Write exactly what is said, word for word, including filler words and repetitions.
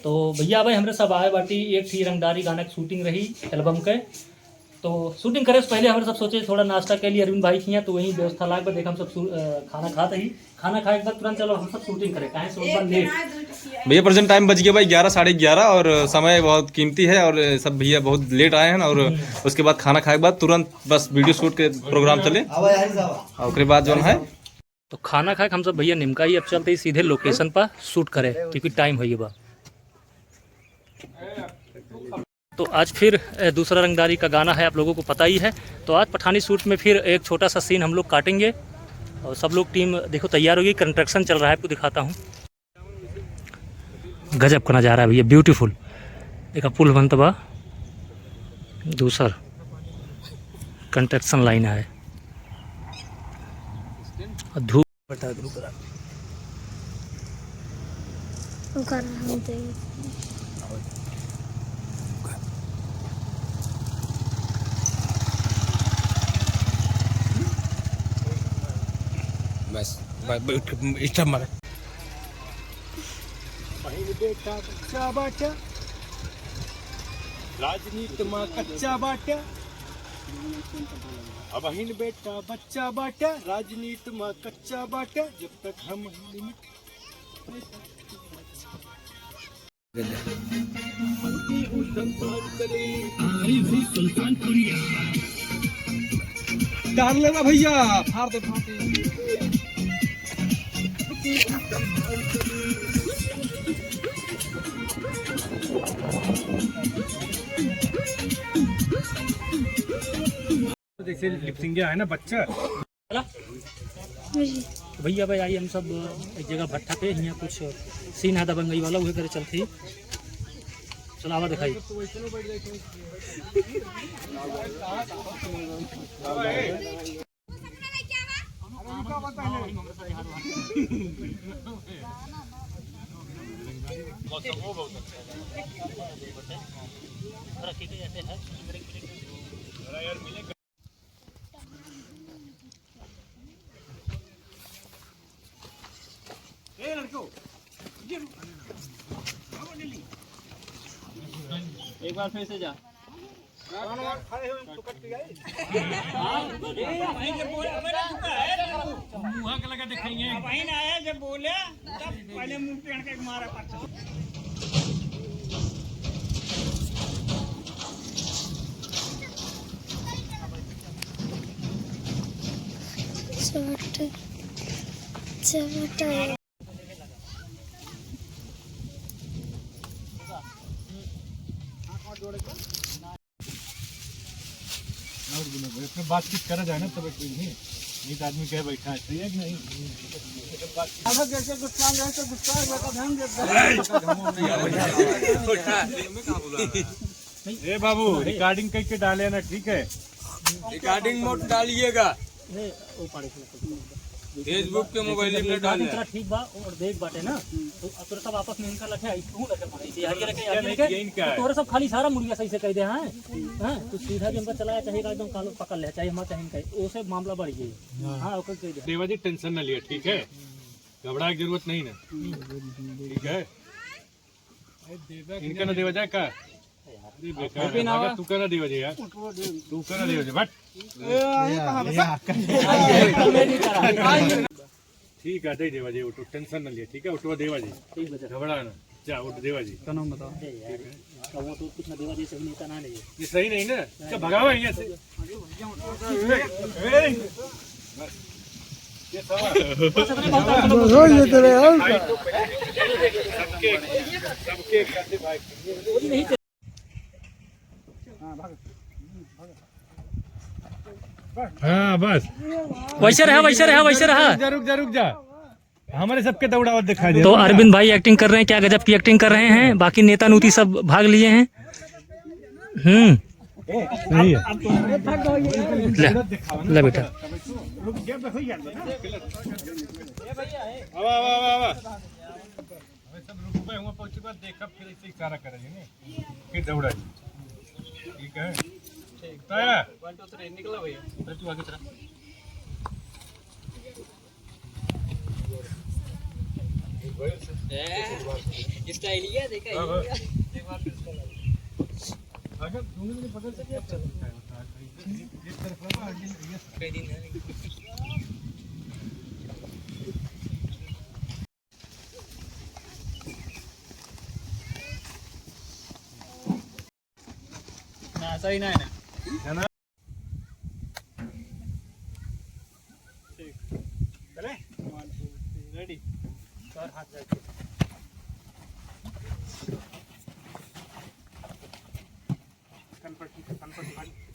तो भइया भाई, हमरे सब आए बाटी, एक ठी रंगदारी गाना के shooting रही album के। तो shooting करे से पहिले हमरे सब सोचे थोड़ा नाश्ता के लिए अरविंद भाई खियाँ, तो वहीं व्यवस्था लाग बा। देख हम सब सु-, अ, खाना खात ही, खाना खाए के बाद तुरंत चलो हम सब shooting करे, काहे से एक बार के late। ना, दो टिकिया। भइया, present time बज गया भाई ग्यारह, साढ़े ग्यारह, और समय बहुत कीमती है, और सब भइया बहुत late आए हैं, और हम्म। उसके बाद खाना खाए के बाद तुरंत बस video shoot के program चले, और ओकरे बाद जौन है। तो खाना खाए के हम सब भइया निमका ही अब चलते ही सीधे location पर shoot करे, क्योंकि time होइ गया बा। तो आज फिर, अ, दूसरा रंगदारी का गाना है, आप लोगों को पता ही है। तो आज पठानी shoot में फिर एक छोटा सा scene हम लोग काटेंगे और सब लोग team देखो तैयार हो गई, construction चल रहा है, आपको दिखाता हूँ। गजब का नज़ारा है भइया, beautiful। देखा पुल बनत बा, दूसर construction line है और धूप पड़ता है, रुक रहा। ओकर हम दे। बस, बस, बैठ के stop मारे। बहिन बेटा बच्चा बाटा, राजनीत मा कच्चा बाटा। अबहिन बेटा बच्चा बाटा, राजनीत मा कच्चा बाटा, जब तक हम limit डाल लेना भइया, फाड़ दे, फाड़ दे। जैसे लिपसिंग है ना बच्चा। जी। तो भइया भाई आई हम सब एक जगह भट्ठा पे, यहाँ कुछ scene है दबंगई वाला, उहे करे चलती। चलावा दिखाई। एक बार फिर से जा। मुँह के लगा दिखाइए। अब वहीं ना आया, जब बोले, तब पहले मुँह पे अड़के मारा पाछा। चोट, चोट। और बोलो भाई, अपने बातचीत करा जाए ना, तब एक नहीं, नहीं तो आदमी कहे बैठा है, सही है कि नहीं? जब बातचीत आधा जैसे गुस्सा रहे तो गुस्सा रहे तो ध्यान दे। ए बाबू, recording करके डाले ना, ठीक है? Recording mode डालिएगा। ए, ओ पाड़े से Facebook पे mobile में डाल दे। ठीक बा, और देख बाटे ना, तो अब तोरे सब आपस में इनका लठे आई, तू लठे मारे, ये आगे लगे, आगे लगे, ये इनका तो है। तोरे सब खाली सारा मुर्गिया सही से कह दे, हाँ? हाँ, तू सीधा भी हमका चलाया, चाहे एकदम कान पकड़ ले, चाहे हमारा, चाहे इनका, ओसे मामला बढ़ जाई। हाँ। हाँ, ओकर कह दे। देवा जी, tension ना लिया, ठीक है? घबराए के जरूरत नहीं ना, ठीक है? इनका ना देवा जाए का? अरे बेकार है, भागा, तू का ना देवा जाए यार, तू का ना देवा जाए, बट। ठीक है, दे देवा जी, ऑटो tension ना लिया, ठीक है, ऑटो देवा जी, घबरा ना, जा ऑटो देवा जी। का नाम बताओ? ठीक है। तो वो तो कुछ ना देवा जी, सही नेता ना नहीं है। ये सही नहीं ना, क्या भगावा है यहाँ से? ये सवाल। बस, अरे, बहुत, बहुत, बहुत, बहुत, बहुत, सबके, सबके एक साथ भाई। हाँ, बस। वैसे रहा, वैसे रहा, वैसे रहा। रुक जा, रुक जा, रुक जा। हमारे सबके दौड़ावत दिखाई दे। तो अरविंद भाई acting कर रहे हैं, क्या गजब की acting कर रहे हैं। बाकी नेता नूती सब भाग लिए हैं। हम्म, सही है। ले, ले बेटा। आवा, आवा, आवा, आवा। अबे सब रुकबे, हुआं पहुँचे बाद देखब, फिर ऐसे इशारा करेंगे, नहीं? फिर दौड़ा जी। ठीक है? ठीक। तय? One, two, three, निकलो भैया। अरे तू आगे चला। ए, स्टाइलिया देखा हाँ, हाँ। एक बार फिर से लगा। अगर दोनों जने बगल से भी आप चलो। कई दिन है। ना, सही ना है ना। है ना? ठीक। चले? One, two, three, ready। सर, हाथ जाके। कनपट, कनपट।